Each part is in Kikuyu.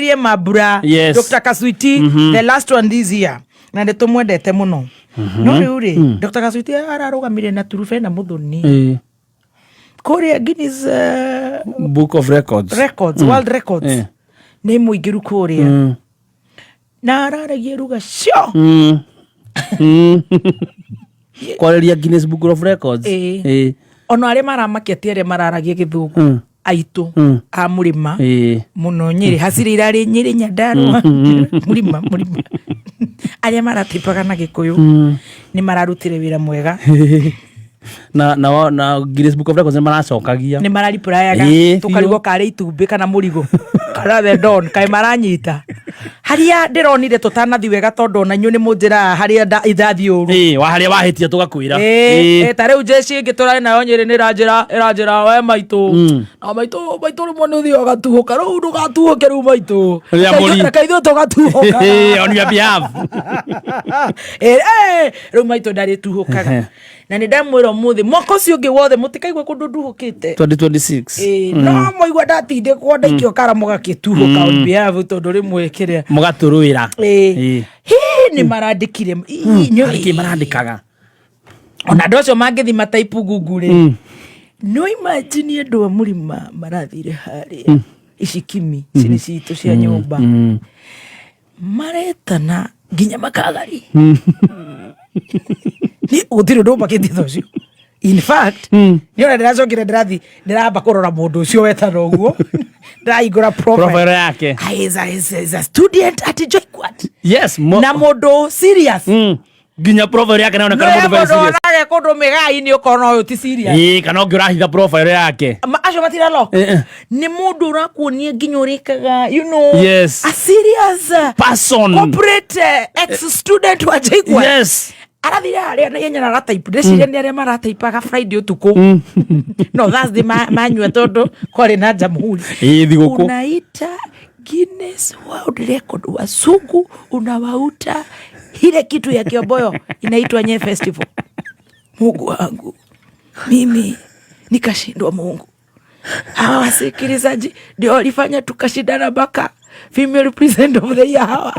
Tũcokerie mambura. Dr. Kaswiti, the last one this year, na nĩ tũmwendete mũno. No rĩu rĩ, Dr. Kaswiti ararũgamire na Turube na Mũthoni kũrĩa Guinness Book of Records. Records, World Records. Nĩ mũingĩru kũrĩa na araragia ruga cio. Kwarĩria Guinness Book of Records. Ĩĩ. Ona arĩa maramakia ti arĩa mararagia Gĩthũngũ aitũ a mũrĩma mũno Nyĩrĩ, hacirĩ irarĩ Nyĩrĩ, Nyandarũa, mũrĩma mũrĩma, arĩa maratipaga na Gĩkũyũ nĩ mararutire wĩra mwega. Na Guinness Book of Records nĩ maracokagia. Nĩ mararipurayaga. Tũkarigwo karĩ itumbĩ kana mũrigo kana the don kaĩ maranyita harĩa ndĩronire tũtanathi wega, tondũ ona inyuĩ nĩ mũnjĩraga harĩa ithathiĩ ũru. Ĩĩ, wa harĩa wahĩtia tũgakwĩra. Ĩĩ, ta rĩu jeshi ĩngĩ tũrarĩ nayo Nyĩrĩ nĩ ĩranjĩra we maitũ na maitũ, maitũ rĩmwe nĩ ũthiaga ũgatuhũka, rĩu ndũgatuhũke rĩu maitũ. Rĩa mbũri. Reke ithuĩ tũgatuhũka. On your behalf. Ĩĩ, rĩu maitũ ndarĩtuhũkaga na nĩ ndamwĩra ũmũthĩ mwaka ũcio ũngĩ wothe mũtikaigua kũndũ nduhũkĩte. 2026. Ĩĩ, no mũigua ndatindĩkwo ndaikio kara mũgakĩtuhũka on behalf, tondũ rĩmwe kĩrĩa Mũgatũrũĩra. Ĩĩ. Hĩ, nĩ marandĩkire. Ii, Arĩkĩ marandĩkaga? Ona andũ acio mangĩthi mataipu Google rĩ, no imagine andũ a mũrima marathire harĩa icikimi ici nĩ citũ cia nyũmba maretana nginya makagari ni gũtirĩ ũndũ ũmakĩtie ta ũcio. In fact, nĩ ona ndĩracokire ndĩrathi ndĩramba kũrora mũndũ ũcio wetana ũguo, ndĩrahingũra profile profile yake. Ah, is a student at JKUAT. Na mũndũ serious. Nginya profile yake naonekana no mũndũ very mũndũ serious. onage kũndũ mĩgai-inĩ ũkona ũyũ ti serious. Ĩĩ, kana ũngĩ ũrahitha profile yake. Acio matira lock. Nĩ mũndũ ũrakuonia nginya ũrĩkaga a serious person corporate ex student wa JKUAT. Arathire harĩa na ihenya na arataipu, ndĩciria nĩ arĩa marataipaga Friday ũtukũ, no Thursday manyua tondũ kwarĩ na jamhuri. Ĩĩ, thigũkũ. Unaita Guinness World Record wazungu, unawauta ile kitu ya Kiomboyo inaitwa Nye Festival. Mungu wangu, mimi nikashindwa. Mungu, hawa wasikilizaji ndio walifanya tukashindana mpaka Female President of the Year. Hawa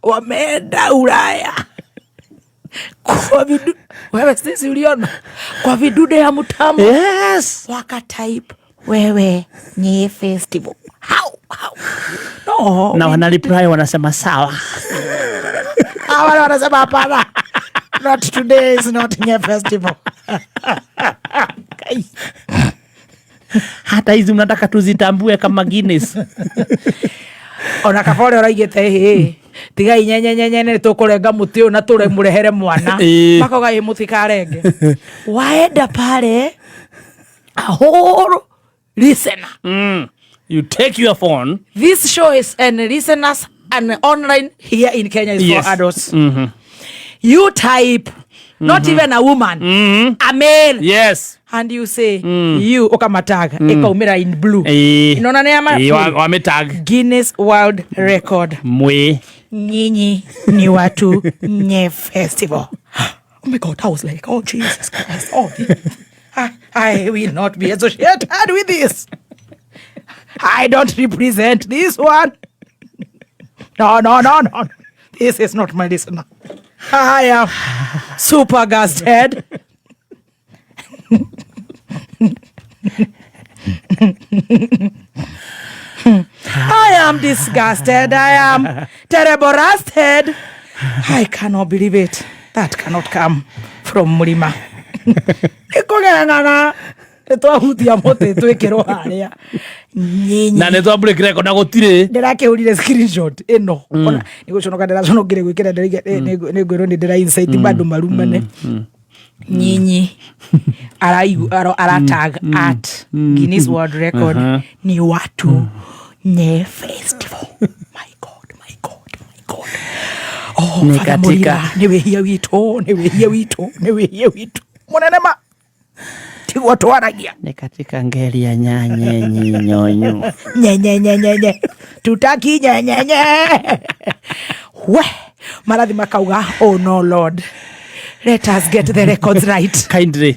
wameenda Ulaya kwa vidu, wewe sisi uliona kwa vidude ya mtambo wakatype wewe Nye Festival. How? No, na wanareply wanasema sawa. Hawa wanasema hapana, not today, is not Nye Festival. Kai. Hata hizi mnataka tuzitambue kama Guinness? Ona kabore ũraigĩte hĩ, tigai nyenyenyenye, nĩ tũkũrenga mũtĩ ũyũ na tũremũrehere mwana. Makoga ĩ mũtikarenge, waenda pale a whole listener. You take your phone. This show is and listeners and online here in Kenya is for adults. You type not even a woman, a male, and you say you ukamataga ikaumira in blue. Inaona nĩ ama Ĩĩ, wametag. Guinness World Record. Mwe. Nyinyi ni watu Nye Festival. Oh my God, I was like, "Oh Jesus Christ, oh, I will not be associated with this. I don't represent this one. No, no, no, no. This is not my listener. I am super gassed head." I am disgusted. I am terrible rusted. I cannot believe it. That cannot come from Murima. Ikũgeng'ana nĩ twahutia mũtĩ twĩkĩrwo harĩa nyinyi. Na nĩ twa break record na gũtirĩ. Ndĩrakĩhũrire screenshot ĩno. Ona nĩ gũconoka ndĩraconokire gwĩkĩra nĩ ngwĩrwo nĩ ndĩra insight bado marumane. Nyinyi araigu aratag at Guinness World Record ni watu Nye Festival. My God, my God, my God. Oh, Nĩ Father katika- Mũrira, nĩ wĩhia witũ, nĩ wĩhia witũ, nĩ wĩhia witũ mũnene ma tiguo twaragia. Nĩ katika ngeri ya nyanye nyinyonyu. Nyenyenyenyenye tutaki nyenyenye we marathi makauga, "Oh no, Lord, let us get the records right." Kindly.